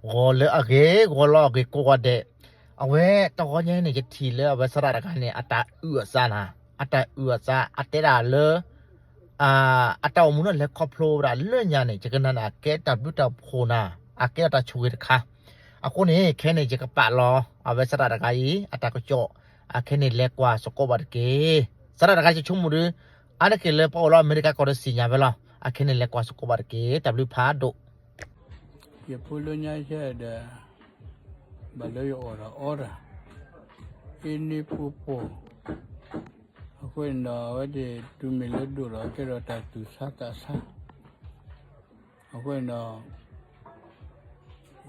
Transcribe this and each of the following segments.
ဂီၤလၢအဂ့ၤ ဂီၤလၢအဂ့ၤကိးဂၤဒဲး, အဝဲတဂီၤညါန့ၣ် ယထံၣ်လၢအဝဲသရၣ်တဂၤန့ၣ် အတၢ်အုၣ်အသးနၤ, အတၢ်အုၣ်အသး အတဲဒၣ်လၢ အတၢ်အိၣ်မူန့ၣ်လဲၤခီဖျိဝဲဒၣ်လၢညါန့ၣ် ယကနၣ်န့ၣ် အကဲတၢ်ဘျုးတၢ်ဖှိၣ်နၤ, အကဲထီၣ်တၢ်ဆိၣ်ဂ့ၤတခါ. အဃိန့ၣ် ခဲန့ၣ် ယကပာ်လီၤ အဝဲသရၣ်တဂၤအံၤ အတၢ်ကစီၣ် အခဲန့ၣ်လဲၤကွၢ်သကိးဘၣ်တက့ၢ်. သရၣ်တဂၤယဆိကမိၣ်ဒီး အါတက့ၢ်လၢပှၤအိၣ်လၢအမဲရကၤကီၢ်ဒီးသ့ၣ်ညါဝဲလီၤ. အခဲန့ၣ်လဲၤကွၢ်သကိးဘၣ်တက့ၢ်. တၢ်ဘျုးဖးဒိၣ် ယဖိလၢညါဆဲးဒီး ဘၣ်လၢယအီၣ်တၢ်အီတၢ် အ့န့ဖိပီၢ်, အဃိန့ၣ်ဒီး အဝဲသ့ၣ်တုၤမ့ၢ်လၢဒိၣ်ဒီးကဲထီၣ်တၢ်သူၣ်ဆါသးဆါ, အဃိန့ၣ်ဒီး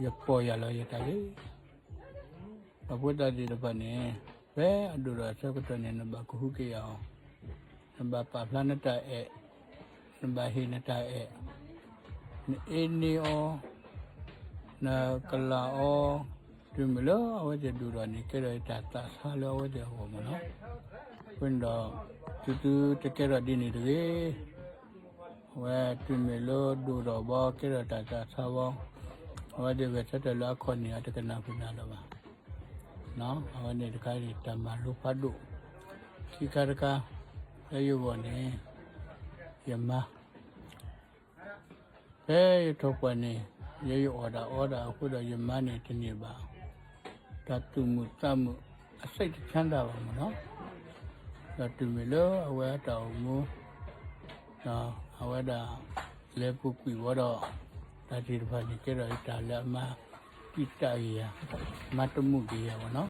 ယပီၢ်ယၢ်လီၤယတၢ်လံ. ဒီးဖိသၣ်သ့ၣ်တဖၣ်န့ၣ် ဖဲအဒိၣ်ဒီးအဆၢကတီၢ်န့ၣ် နဘၣ်ကဟုကယာ်အီၤ, နဘၣ်ပာ်ဖျါနတၢ်အဲၣ်, နဘၣ်ဟ့ၣ်နတၢ်အဲၣ်, နအ့န့အီၤ, နကလၢ်အီၤ, တုၤမ့ၢ်လၢအဝဲသ့ၣ်ဒိၣ်ထီၣ်န့ၣ် ကဲထီၣ်တၢ်သးဆါလၢအဝဲသ့ၣ်အဂီၢ်မ့ၢ်နီၤ. အဃိန့ၣ်ဒီး သုသုတကဲထီၣ်ဒ်န့ၣ်တဂ့ၤ. အဝဲတုၤမ့ၢ်လၢဒိၣ်ထီၣ်ဘီ ကဲထီၣ်တၢ်သးဆါဘီ, အဝဲသ့ၣ်ဂဲၤဆၢထၢၣ်လၢအခီၣ်န့ၣ် အတကနၣ်ဃုာ်နၤလၢၤဘၣ်. အဝဲန့ၣ်တခါန့ၣ် တၢ်မၤလိဖးဒိၣ်, ခံခါတခါ လၢယဂီၢ်န့ၣ် ယမါ ဖဲယထီၣ်ပှၢ်န့ၣ် ယဲယအီၣ်တၢ် အီတၢ်အဃိဒီး ယမါန့ၣ်တန့ၢ်ဘၣ် တၢ်သူၣ်မုာ်သးမုာ် အစိတ်တချမ်းသာဘၣ်မ့ၢ်နီၤ. ဒီးတုၤမ့ၢ်လၢအဝဲအတၢ်အိၣ်မူ အဝဲဒၣ် လဲၤပူၤကွံာ်ဝဲဒီး တၢ်သ့ၣ်တဖၣ်န့ၣ် ကဲထီၣ်တၢ်လၢအမၤတံာ်တာ်က့ၤယၤ, မၤတမုာ်က့ၤယၤမ့ၢ်နီၤ.